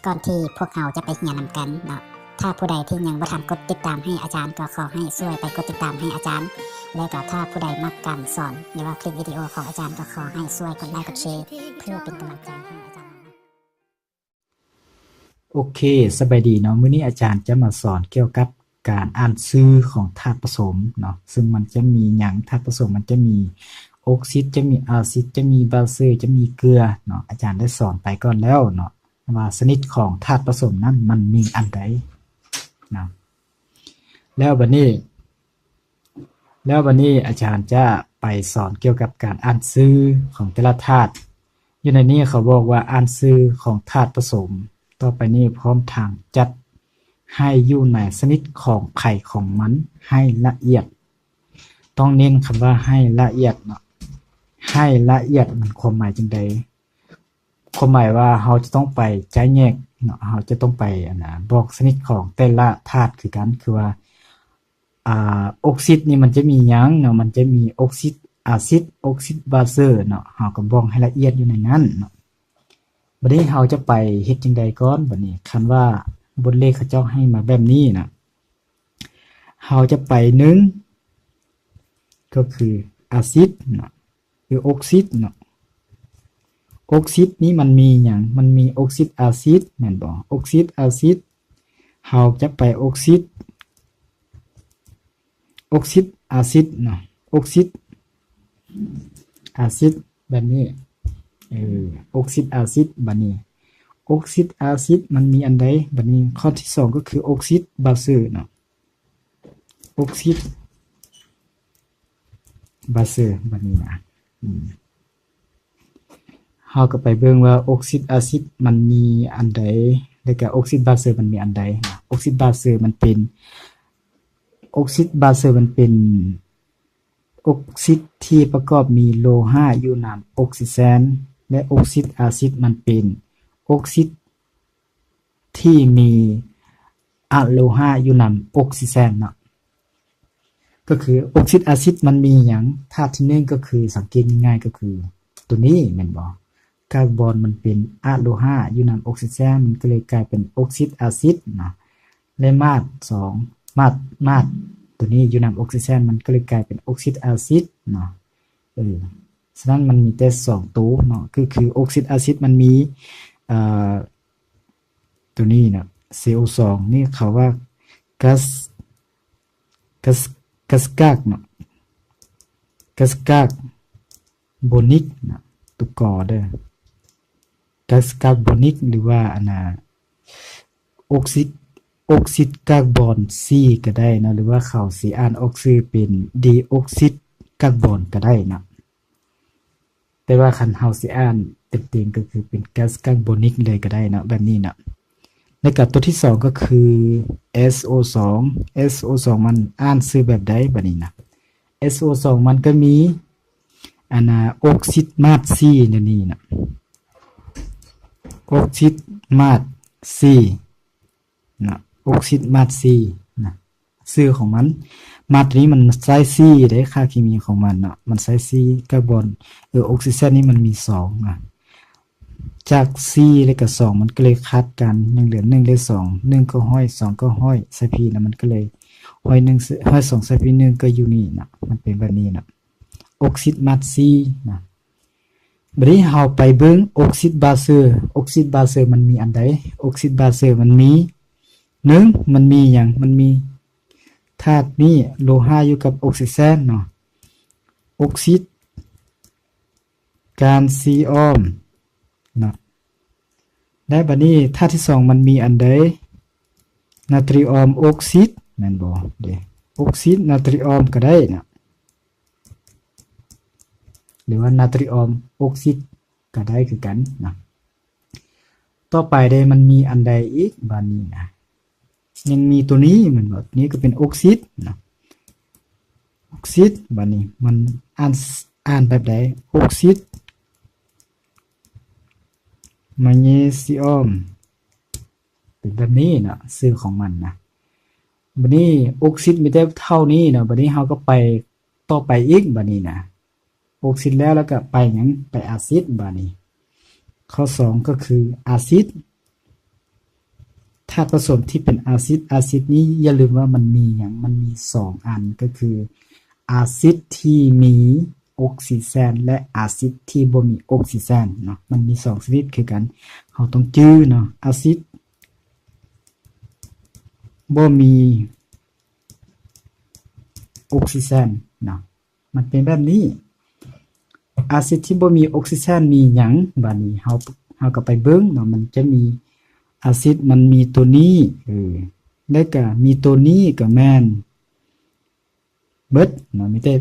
ກ່ອນທີ່ພວກເຮົາຈະໄປຮຽນນຳກັນເນາະ, ຖ້າຜູ້ໃດທີ່ຍັງບໍ່ທັນກົດຕິດຕາມໃຫ້ອາຈານ ກໍຂໍໃຫ້ຊ່ວຍໄປກົດຕິດຕາມໃຫ້ອາຈານ, ແລະກໍຖ້າຜູ້ໃດມັກການສອນ ຫຼືວ່າຄລິບວິດີໂອຂອງອາຈານ ກໍຂໍໃຫ້ຊ່ວຍກົດໄລກົດແຊ ເພື່ອເປັນກຳລັງໃຈໃຫ້ອາຈານ. ໂອເຄ, ສະບາຍດີເນາະ, ມື້ນີ້ອາຈານຈະມາສອນກ່ຽວກັບການອ່ານຊື່ຂອງທາດປະສົມເນາະ, ເຊິ່ງມັນຈະມີຫຍັງ? ທາດປະສົມມັນຈະມີອົກຊິດ, ຈະມີອາຊິດ, ຈະມີບາເຊີ, ຈະມີເກືອເນາະ. ອາຈານໄດ້ສອນໄປກ່ອນແລ້ວເນາະ ວ່າຊະນິດຂອງທາດປະສົມນັ້ນມັນມີອັນໃດເນາະ. ແລ້ວບັດນີ້ ແລ້ວບັດນີ້ອາຈານຈະໄປສອນກ່ຽວກັບການອ່ານຊື່ຂອງແຕ່ລະທາດ. ຢູ່ໃນນີ້ເຂົາບອກວ່າອ່ານຊື່ຂອງທາດປະສົມຕໍ່ໄປນີ້ ພ້ອມທັງຈັດໃຫ້ຢູ່ໃນຊະນິດຂອງໃຜຂອງມັນໃຫ້ລະອຽດ. ຕ້ອງເນັ້ນຄຳວ່າໃຫ້ລະອຽດເນາະ, ໃຫ້ລະອຽດມັນຄວາມໝາຍຈັ່ງໃດ? ຄວາມໝາຍວ່າເຮົາຈະຕ້ອງໄປຈະແຍກເນາະ, ເຮົາຈະຕ້ອງໄປ ອັນນະ ບອກຊະນິດຂອງແຕ່ລະທາດຄືກັນ, ຄືວ່າ ອ່າ ອົກຊິດນີ້ມັນຈະມີຫຍັງເນາະ, ມັນຈະມີອົກຊິດອາຊິດ, ອົກຊິດບາເຊີເນາະ, ເຮົາກໍບອກໃຫ້ລະອຽດຢູ່ໃນນັ້ນເນາະ. ບັດນີ້ເຮົາຈະໄປເຮັດຈັ່ງໃດກ່ອນ? ບັດນີ້ຄັນວ່າບົດເລກເຂົາເຈົ້າໃຫ້ມາແບບນີ້ນະ, ເຮົາຈະໄປ ໜຶ່ງ ກໍຄືອາຊິດເນາະ ຫຼື ອົກຊິດເນາະ. ອົກຊິດນີ້ມັນມີຫຍັງ? ມັນມີອົກຊິດອາຊິດແມ່ນບໍ່? ອົກຊິດອາຊິດ ເຮົາຈະໄປອົກຊິດ ອົກຊິດອາຊິດເນາະ, ອົກຊິດອາຊິດແບບນີ້ ເອີ ອົກຊິດອາຊິດ. ບັດນີ້ ອົກຊິດອາຊິດມັນມີອັນໃດ? ບັດນີ້ຂໍ້ທີສອງກໍຄືອົກຊິດບາເຊີເນາະ, ອົກຊິດບາເຊີ. ບັດນີ້ນະ ອືມ ເຮົາກໍໄປເບິ່ງວ່າອົກຊິດອາຊິດມັນມີອັນໃດ ແລ້ວກໍອົກຊິດບາເຊີມັນມີອັນໃດ. ອົກຊິດບາເຊີມັນເປັນ ອົກຊິດບາເຊີມັນເປັນອົກຊິດທີ່ປະກອບມີໂລຫະຢູ່ນຳອົກຊີແຊນ ແລະ ອົກຊິດອາຊິດມັນເປັນອົກຊິດ ທີ່ມີອະໂລຫະຢູ່ນຳອົກຊີແຊນເນາະ. ກໍຄືອົກຊິດອາຊິດມັນມີຫຍັງ? ທາດທີໜຶ່ງກໍຄື ສັງເກດງ່າຍໆກໍຄືຕົວນີ້ແມ່ນບໍ່? ກາກບອນມັນເປັນອະໂລຫະຢູ່ນຳອົກຊີແຊນ ມັນກໍເລີຍກາຍເປັນອົກຊິດອາຊິດເນາະ. ແລະ ມາດສອງ ມາດ ມາດຕົວນີ້ຢູ່ນຳອົກຊີແຊນ ມັນກໍເລີຍກາຍເປັນອົກຊິດອາຊິດເນາະ. ເອີ ສະນັ້ນມັນມີແຕ່ສອງໂຕເນາະ, ຄື ຄືອົກຊິດອາຊິດມັນມີ ເອີ ຕົວນີ້ເນາະ ຊີໂອສອງ ນີ້ເຂົາວ່າກາສ ກາສ ກາສກາກເນາະ ກາສກາກໂບນິກເນາະ ຕົວ ກ ເດີ ກາສກາກໂບນິກ ຫຼືວ່າ ອັນນ່າ ອົກຊິດ ອົກຊິດກາກບອນສີ່ກໍໄດ້ເນາະ ຫຼືວ່າເຂົາຊິອ່ານອອກຊື່ເປັນດີອົກຊິດກາກບອນກໍໄດ້ເນາະ. ແຕ່ວ່າຄັນເຮົາຊິອ່ານເຕັມໆ ກໍຄືເປັນກາສກາກໂບນິກເລີຍກໍໄດ້ເນາະ ແບບນີ້ເນາະ. ແລ້ວກໍຕົວທີສອງກໍຄື ເອສໂອສອງ ເອສໂອສອງ ມັນອ່ານຊື່ແບບໃດບາດນີ້ນະ? ເອສໂອສອງ ມັນກໍມີ ອັນນ່າ ອົກຊິດມາດສີ່ ແນວນີ້ນະ ອົກຊິດມາດສີ່ ນະ ອົກຊິດມາດສີ່ນະ ຊື່ຂອງມັນ. ມາດຕົວນີ້ມັນໃຊ້ສີ່ເດ້ ຄ່າເຄມີຂອງມັນເນາະ ມັນໃຊ້ສີ່ ກາກບອນ ເອີ ອົກຊີແຊນນີ້ມັນມີສອງນະ ຈາກສີ່ແລ້ວກໍສອງ ມັນກໍເລີຍຂາດກັນ ຍັງເຫຼືອໜຶ່ງ ແລະ ສອງ ໜຶ່ງກໍຮ້ອຍ ສອງກໍຮ້ອຍ ໃສ່ພີແລ້ວມັນກໍເລີຍຮ້ອຍໜຶ່ງ ຮ້ອຍສອງ ໃສ່ພີໜຶ່ງ ກໍຢູ່ນີ້ນະ ມັນເປັນແບບນີ້ນະ ອົກຊິດມາດສີ່ນະ. ບາດນີ້ເຮົາໄປເບິ່ງອົກຊິດບາເຊີ ອົກຊິດບາເຊີມັນມີອັນໃດ? ອົກຊິດບາເຊີມັນມີ ໜຶ່ງ ມັນມີຫຍັງ? ມັນມີທາດນີ້ ໂລຫະຢູ່ກັບອົກຊີແຊນເນາະ ອົກຊິດການຊີອອມເນາະ. ແລະ ບາດນີ້ທາດທີສອງມັນມີອັນໃດ? ນາຕຣີອອມອົກຊິດ ແມ່ນບໍ່ເດ? ອົກຊິດນາຕຣີອອມກໍໄດ້ເນາະ ຫຼືວ່ານາຕຣີອອມອົກຊິດກໍໄດ້ຄືກັນນະ. ຕໍ່ໄປເດ ມັນມີອັນໃດອີກ? ບາດນີ້ນະ ຍັງມີຕົວນີ້ແມ່ນບໍ່? ຕົວນີ້ກໍເປັນອົກຊິດນະ ອົກຊິດ. ບາດນີ້ມັນອ່ານ ອ່ານແບບໃດ? ອົກຊິດ ມາເນຊີອອມ ເປັນແບບນີ້ເນາະ ຊື່ຂອງມັນນະ. ບາດນີ້ອົກຊິດມີແຕ່ເທົ່ານີ້ເນາະ, ບາດນີ້ເຮົາກໍໄປຕໍ່ໄປອີກ ບາດນີ້ນະ ອົກຊິດແລ້ວ ແລ້ວກໍໄປຫຍັງ? ໄປອາຊິດ. ບາດນີ້ຂໍ້ສອງກໍຄືອາຊິດ ທາດປະສົມທີ່ເປັນອາຊິດ, ອາຊິດນີ້ຢ່າລືມວ່າມັນມີຫຍັງ? ມັນມີສອງອັນ ກໍຄືອາຊິດທີ່ມີອົກຊີແຊນ ແລະ ອາຊິດທີ່ບໍ່ມີອົກຊີແຊນເນາະ. ມັນມີສອງຊະນິດຄືກັນ, ເຮົາຕ້ອງຈື່ເນາະ. ອາຊິດບໍ່ມີອົກຊີແຊນເນາະ. ມັນເປັນແບບນີ້. ອາຊິດທີ່ບໍ່ມີອົກຊີແຊນມີຫຍັງ? ບາດນີ້ເຮົາ, ເຮົາກໍໄປເບິ່ງເນາະ, ມັນຈະມີອາຊິດ, ມັນມີໂຕນີ້, ເອີ, ແລ້ວກໍມີໂຕນີ້ກໍແມ່ນເບິດເນາະ, ມີແຕ່,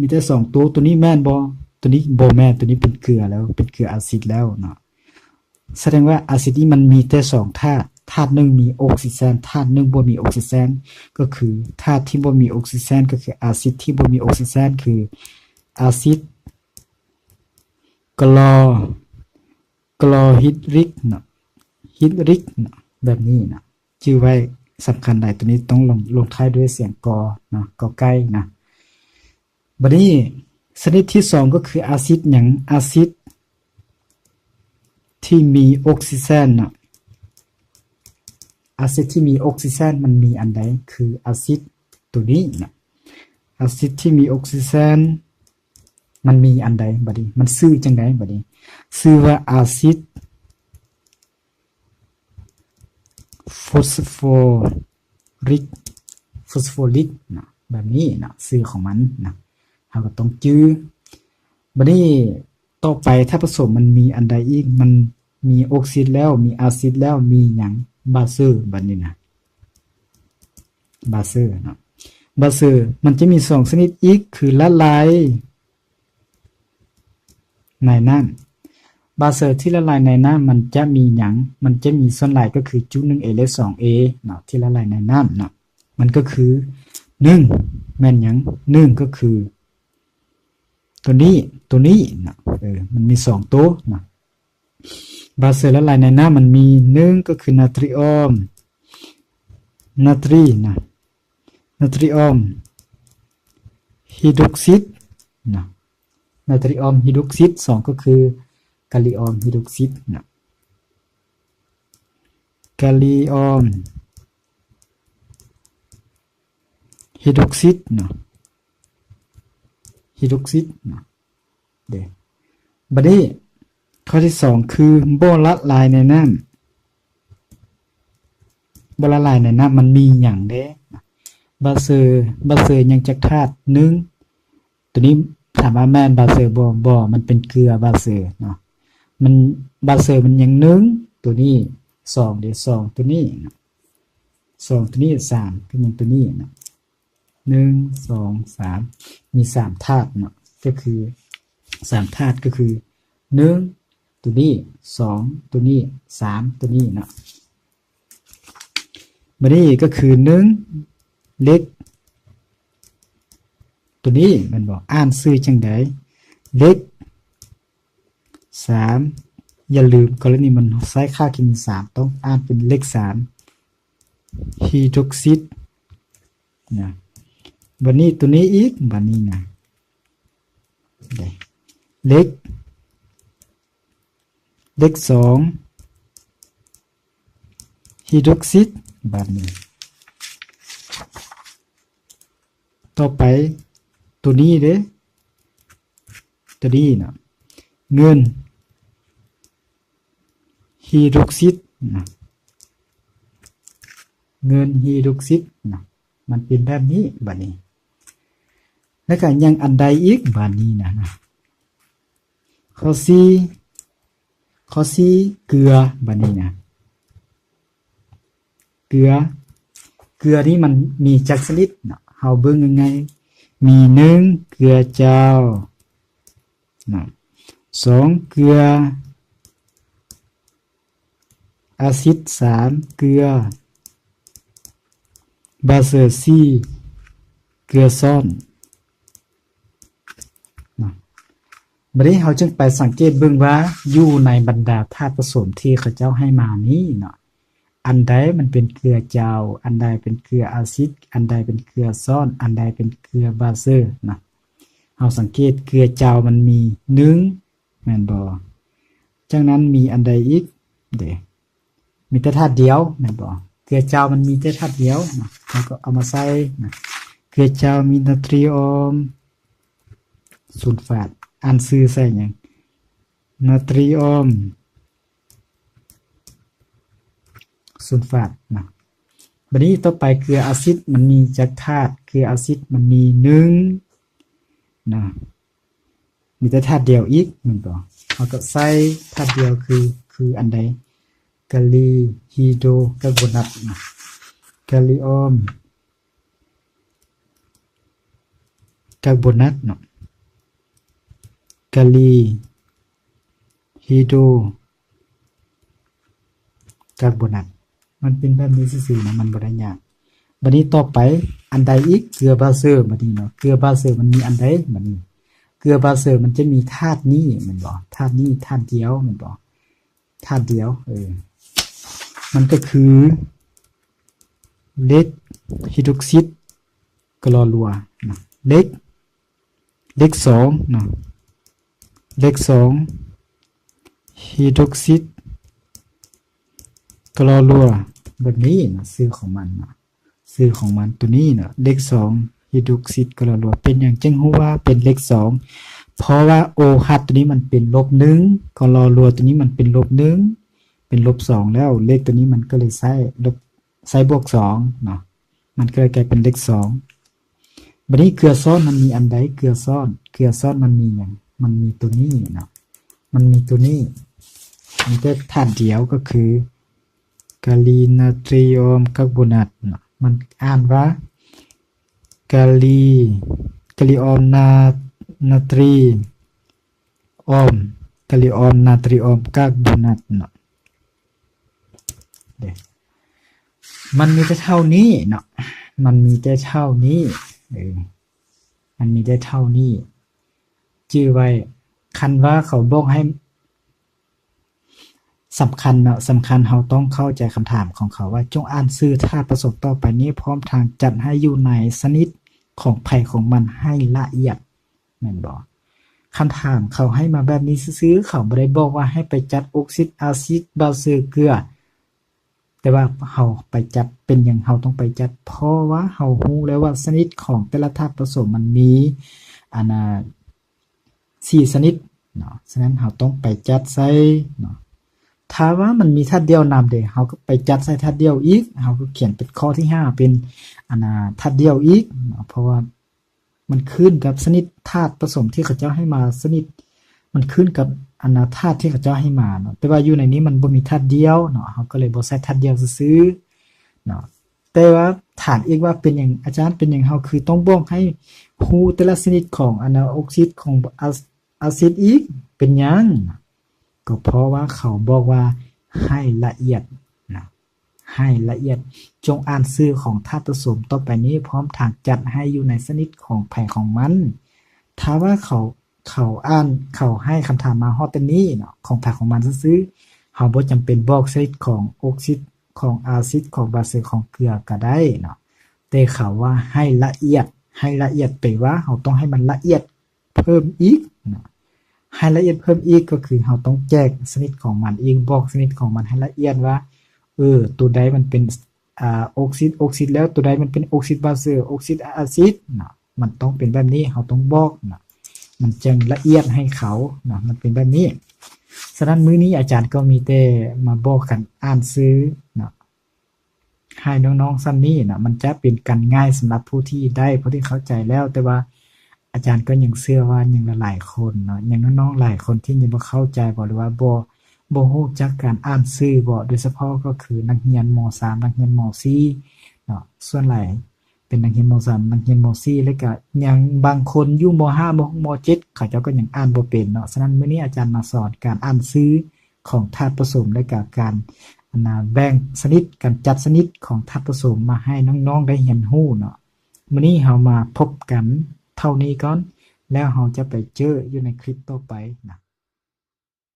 ມີແຕ່ສອງໂຕ. ໂຕນີ້ແມ່ນບໍ່? ໂຕນີ້ບໍ່ແມ່ນ, ໂຕນີ້ເປັນເກືອແລ້ວ, ເປັນເກືອອາຊິດແລ້ວເນາະ. ສະແດງວ່າອາຊິດນີ້ມັນມີແຕ່ສອງທາດ, ທາດໜຶ່ງມີອົກຊີແຊນ, ທາດໜຶ່ງບໍ່ມີອົກຊີແຊນ. ກໍຄືທາດທີ່ບໍ່ມີອົກຊີແຊນ ກໍຄືອາຊິດທີ່ບໍ່ມີອົກຊີແຊນ ຄືອາຊິດກລໍ, ກລໍຮີດຣິກເນາະ, ຮີດຣິກເນາະ, ແບບນີ້ນະ. ຈື່ໄວ້ສຳຄັນຫຼາຍ, ໂຕນີ້ຕ້ອງລົງ, ລົງທ້າຍດ້ວຍສຽງ ກ ເນາະ, ກ ໄກ່ນະ. ບັດນີ້ຊະນິດທີສອງກໍຄືອາຊິດຫຍັງ? ອາຊິດທີ່ມີອົກຊີແຊນເນາະ. ອາຊິດທີ່ມີອົກຊີແຊນມັນມີອັນໃດ? ຄືອາຊິດໂຕນີ້ເນາະ. ອາຊິດທີ່ມີອົກຊີແຊນມັນມີອັນໃດ? ບັດນີ້ມັນຊື່ຈັ່ງໃດ? ບັດນີ້ຊື່ວ່າອາຊິດ ຟອສຟໍຣິກ, ຟອສຟໍຣິກນະ, ແບບນີ້ນະ, ຊື່ຂອງມັນນະ, ເຮົາກໍຕ້ອງຈື່. ບັດນີ້ຕໍ່ໄປ ທາດປະສົມມັນມີອັນໃດອີກ? ມັນມີອົກຊິດແລ້ວ, ມີອາຊິດແລ້ວ, ມີຫຍັງ? ບາເຊີ. ບັດນີ້ນະ, ບາເຊີເນາະ, ບາເຊີມັນຈະມີສອງຊະນິດອີກ ຄືລະລາຍ ໃນນ້ຳ. ບາເຊີທີ່ລະລາຍໃນນ້ຳມັນຈະມີຫຍັງ? ມັນຈະມີສ່ວນຫຼາຍກໍຄືຈຸໜຶ່ງເອ ແລະ ສອງເອເນາະ, ທີ່ລະລາຍໃນນ້ຳເນາະ. ມັນກໍຄື ໜຶ່ງ ແມ່ນຫຍັງ? ໜຶ່ງ ກໍຄືໂຕນີ້, ໂຕນີ້ເນາະ, ເອີ ມັນມີສອງໂຕເນາະ. ບາເຊີລະລາຍໃນນ້ຳມັນມີ ໜຶ່ງ ກໍຄືນາຕຣີອອມ, ນາຕຣີນະ, ນາຕຣີອອມຮີດຣອກຊິດນະ, ນາຕຣີອອມຮີດຣອກຊິດ. ສອງ ກໍຄືກາລີອອມຮີດຣອກຊິດນະ, ກາລີອອມຮີດຣອກຊິດນະ, ຮີດຣອກຊິດນະ. ເດ້ ບັດນີ້ຂໍ້ທີສອງ ຄືບໍ່ລະລາຍໃນນ້ຳ. ບໍ່ລະລາຍໃນນ້ຳມັນມີຫຍັງເດ້? ບາເຊີ, ບາເຊີຍັງຈັກທາດ? ໜຶ່ງ ໂຕນີ້ຖາມວ່າແມ່ນບາເຊີບໍ່? ບໍ່, ມັນເປັນເກືອບາເຊີເນາະ. ມັນ, ບາເຊີມັນຍັງ ໜຶ່ງ ໂຕນີ້, ສອງເດ້, ສອງໂຕນີ້ເນາະ, ສອງໂຕນີ້, ສາມ ກໍຍັງໂຕນີ້ເນາະ. ໜຶ່ງ ສອງ ສາມ ມີສາມທາດເນາະ, ກໍຄືສາມທາດ ກໍຄື ໜຶ່ງ ໂຕນີ້, ສອງ ໂຕນີ້, ສາມ ໂຕນີ້ເນາະ. ບັດນີ້ກໍຄື ໜຶ່ງ ເຫຼັກ ໂຕນີ້ແມ່ນບໍ່? ອ່ານຊື່ຈັ່ງໃດ? ເຫຼັກ ສາມ ຢ່າລືມ ກໍລະນີມັນໃຊ້ຄ່າເຄມີ ສາມ ຕ້ອງອ່ານເປັນເຫຼັກ ສາມ ຮີດຣອກຊິດນະ. ບັດນີ້ໂຕນີ້ອີກ, ບັດນີ້ນະ ເຫຼັກ, ເຫຼັກສອງ ຮີດຣອກຊິດ. ບັດນີ້ຕໍ່ໄປ ໂຕນີ້ເດ້, ໂຕນີ້ນະ, ເງິນ ຮີດຣອກຊິດນະ, ເງິນຮີດຣອກຊິດນະ. ມັນເປັນແບບນີ້ບັດນີ້. ແລ້ວກໍຍັງອັນໃດອີກ? ບັດນີ້ນະ, ນະ, ຂໍ້ສີ່, ຂໍ້ສີ່ ເກືອ. ບັດນີ້ນະ, ເກືອ, ເກືອນີ້ມັນມີຈັກຊະນິດເນາະ? ເຮົາເບິ່ງງ່າຍໆ, ມີ ໜຶ່ງ ເກືອເຈົ້ານະ, ສອງ ເກືອອາຊິດ, ສາມ ເກືອບາເຊີ, ສີ່ ເກືອຊ້ອນນະ. ບັດນີ້ເຮົາຈຶ່ງໄປສັງເກດເບິ່ງວ່າ ຢູ່ໃນບັນດາທາດປະສົມທີ່ເຂົາເຈົ້າໃຫ້ມານີ້ເນາະ, ອັນໃດມັນເປັນເກືອເຈົ້າ, ອັນໃດເປັນເກືອອາຊິດ, ອັນໃດເປັນເກືອຊ້ອນ, ອັນໃດເປັນເກືອບາເຊີນະ. ເຮົາສັງເກດເກືອເຈົ້າມັນມີ ໜຶ່ງ ແມ່ນບໍ່? ຈາກນັ້ນມີອັນໃດອີກເດ? ມີແຕ່ທາດດຽວແມ່ນບໍ່? ເກືອເຈົ້າມັນມີແຕ່ທາດດຽວນະ ເຮົາກໍເອົາມາໃສ່ນະ ເກືອເຈົ້າມີນາຕຣີອອມ ຊູນຟາດ ອ່ານຊື່ໃສ່ຫຍັງ? ນາຕຣີອອມ ຊູນຟາດນະ. ບັດນີ້ຕໍ່ໄປເກືອອາຊິດມັນມີຈັກທາດ? ເກືອອາຊິດມັນມີໜຶ່ງນະ ມີແຕ່ທາດດຽວອີກແມ່ນບໍ່? ເຮົາກໍໃສ່ທາດດຽວຄື ຄືອັນໃດ? ກາລີຮີໂດຣກາໂບນາດນະ ກາລີອອມ ກາໂບນາດເນາະ ກາລີຮີໂດຣກາໂບນາດ ມັນເປັນແບບນີ້ຊື່ໆນະ ມັນບໍ່ໄດ້ຍາກ. ບັດນີ້ຕໍ່ໄປອັນໃດອີກ? ເກືອບາເຊີ ບັດນີ້ເນາະ ເກືອບາເຊີມັນມີອັນໃດ? ບັດນີ້ເກືອບາເຊີມັນຈະມີທາດນີ້ແມ່ນບໍ່? ທາດນີ້ທາດດຽວແມ່ນບໍ່? ທາດດຽວ ເອີ ມັນກໍຄືເຫຼັກຮີໂດຣຊິດກລໍລົວນະ ເຫຼັກ ເຫຼັກສອງເນາະ ເຫຼັກສອງຮີໂດຣຊິດກລໍລົວນ ແບບນີ້ນະ ຊື່ຂອງມັນນະ ຊື່ຂອງມັນໂຕນີ້ເນາະ ເຫຼັກສອງຮີໂດຣຊິດກລໍລົວນ. ເປັນຫຍັງຈຶ່ງຮູ້ວ່າເປັນເຫຼັກສອງ? ເພາະວ່າໂອຮັດໂຕນີ້ມັນເປັນລົບໜຶ່ງ ກລໍລົວນໂຕນີ້ມັນເປັນລົບໜຶ່ງ ເປັນລົບສອງແລ້ວ ເຫຼັກໂຕນີ້ມັນກໍເລີຍໃຊ້ລົບ ໃຊ້ບວກສອງເນາະ ມັນກໍເລີຍກາຍເປັນເຫຼັກສອງ. ບັດນີ້ເກືອຊ້ອນມັນມີອັນໃດ? ເກືອຊ້ອນ ເກືອຊ້ອນມັນມີຫຍັງ? ມັນມີໂຕນີ້ເນາະ ມັນມີໂຕນີ້ ມີແຕ່ທາດດຽວກໍຄືກາລີນາຕຣີອອມກາໂບນາດເນາະ ມັນອ່ານວ່າກາລີ ກາລີອອມນາ ນາຕຣີອອມ ກາລີອອມນາຕຣີອອມກາໂບນາດເນາະ. ເດ້ ມັນມີແຕ່ເທົ່ານີ້ເນາະ ມັນມີແຕ່ເທົ່ານີ້ ເອີ ມັນມີແຕ່ເທົ່ານີ້ ຈື່ໄວ້ ຄັນວ່າເຂົາບອກໃຫ້ ສຳຄັນເນາະ ສຳຄັນເຮົາຕ້ອງເຂົ້າໃຈຄຳຖາມຂອງເຂົາວ່າ ຈົ່ງອ່ານຊື່ທາດປະສົມຕໍ່ໄປນີ້ ພ້ອມທັງຈັດໃຫ້ຢູ່ໃນຊະນິດຂອງໃຜຂອງມັນໃຫ້ລະອຽດ ແມ່ນບໍ່? ຄຳຖາມເຂົາໃຫ້ມາແບບນີ້ຊື່ໆ ເຂົາບໍ່ໄດ້ບອກວ່າໃຫ້ໄປຈັດອົກຊິດ ອາຊິດ ບາເຊີ ເກືອ ແຕ່ວ່າເຮົາໄປຈັດ ເປັນຫຍັງເຮົາຕ້ອງໄປຈັດ? ເພາະວ່າເຮົາຮູ້ແລ້ວວ່າຊະນິດຂອງແຕ່ລະທາດປະສົມມັນມີ ອັນນ່າ ສີ່ຊະນິດເນາະ ສະນັ້ນເຮົາຕ້ອງໄປຈັດໃສ່ເນາະ. ຖ້າວ່າມັນມີທາດດຽວນຳເດ ເຮົາກໍໄປຈັດໃສ່ທາດດຽວອີກ ເຮົາກໍຂຽນເປັນຂໍ້ທີຫ້າ ເປັນ ອັນນ່າ ທາດດຽວອີກເນາະ ເພາະວ່າ ມັນຂຶ້ນກັບຊະນິດທາດປະສົມທີ່ເຂົາເຈົ້າໃຫ້ມາ ຊະນິດ ມັນຂຶ້ນກັບ ອັນນ່າ ທາດທີ່ເຂົາເຈົ້າໃຫ້ມາເນາະ ແຕ່ວ່າຢູ່ໃນນີ້ມັນບໍ່ມີທາດດຽວເນາະ ເຮົາກໍເລີຍບໍ່ໃສ່ທາດດຽວຊື່ໆເນາະ. ແຕ່ວ່າຖາມອີກວ່າເປັນຫຍັງ ອາຈານ ເປັນຫຍັງເຮົາຄືຕ້ອງບອກໃຫ້ຮູ້ແຕ່ລະຊະນິດຂອງ ອັນນ່າ ອົກຊິດ ຂອງອາ ອາຊິດອີກ ເປັນຫຍັງ? ກໍເພາະວ່າເຂົາບອກວ່າໃຫ້ລະອຽດນະ ໃຫ້ລະອຽດ ຈົ່ງອ່ານຊື່ຂອງທາດປະສົມຕໍ່ໄປນີ້ ພ້ອມທັງຈັດໃຫ້ຢູ່ໃນຊະນິດຂອງໃຜຂອງມັນ. ຖ້າວ່າເຂົາ ເຂົາອ່ານ ເຂົາໃຫ້ຄຳຖາມມາຮອດແຕ່ນີ້ເນາະ ຂອງໃຜຂອງມັນຊື່ໆ ເຮົາບໍ່ຈຳເປັນບອກຊະນິດຂອງອົກຊິດ ຂອງອາຊິດ ຂອງບາເຊີ ຂອງເກືອກໍໄດ້ເນາະ ແຕ່ເຂົາວ່າໃຫ້ລະອຽດ ໃຫ້ລະອຽດ ແປວ່າເຮົາຕ້ອງໃຫ້ມັນລະອຽດ ເພີ່ມອີກເນາະ ໃຫ້ລະອຽດເພີ່ມອີກກໍຄືເຮົາຕ້ອງແຈກຊະນິດຂອງມັນອີກ ບອກຊະນິດຂອງມັນໃຫ້ລະອຽດວ່າ ເອີ ໂຕໃດມັນເປັນ ອາ ອົກຊິດ ອົກຊິດ ແລ້ວໂຕໃດມັນເປັນອົກຊິດບາເຊີ ອົກຊິດອາຊິດເນາະ ມັນຕ້ອງເປັນແບບນີ້ ເຮົາຕ້ອງບອກເນາະ ມັນຈຶ່ງລະອຽດໃຫ້ເຂົາເນາະ ມັນເປັນແບບນີ້. ສະນັ້ນມື້ນີ້ອາຈານກໍມີແຕ່ມາບອກການອ່ານຊື່ເນາະ ໃຫ້ນ້ອງໆສ່ຳນີ້ນະ ມັນຈະເປັນການງ່າຍສຳລັບຜູ້ທີ່ໄດ້ ຜູ້ທີ່ເຂົ້າໃຈແລ້ວ ແຕ່ວ່າອາຈານກໍຍັງເຊື່ອວ່າຍັງຫຼາຍໆຄົນເນາະ ຍັງນ້ອງໆຫຼາຍຄົນທີ່ຍັງບໍ່ເຂົ້າໃຈບໍ ຫຼືວ່າບໍ່ ບໍ່ຮູ້ຈັກການອ່ານຊື່ບໍ ໂດຍສະເພາະກໍຄືນັກຮຽນ ມໍສາມ ນັກຮຽນ ມໍສີ່ເນາະ ສ່ວນຫຼາຍເປັນນັກຮຽນ ມໍສາມ ນັກຮຽນ ມໍສີ່ ແລ້ວກະຍັງບາງຄົນຢູ່ ມໍຫ້າ ມໍຫົກ ມໍເຈັດ ເຂົາເຈົ້າກໍຍັງອ່ານບໍ່ເປັນເນາະ. ສະນັ້ນມື້ນີ້ອາຈານມາສອນການອ່ານຊື່ ຂອງທາດປະສົມ ແລະກະການ ອັນນ່າ ແບ່ງຊະນິດ ການຈັດຊະນິດຂອງທາດປະສົມມາໃຫ້ນ້ອງໆໄດ້ຮຽນຮູ້ເນາະ. ມື້ນີ້ເຮົາມາພົບກັນເທົ່ານີ້ກ່ອນ ແລ້ວເຮົາຈະໄປເຈີຢູ່ໃນຄລິບຕໍ່ໄປນະ.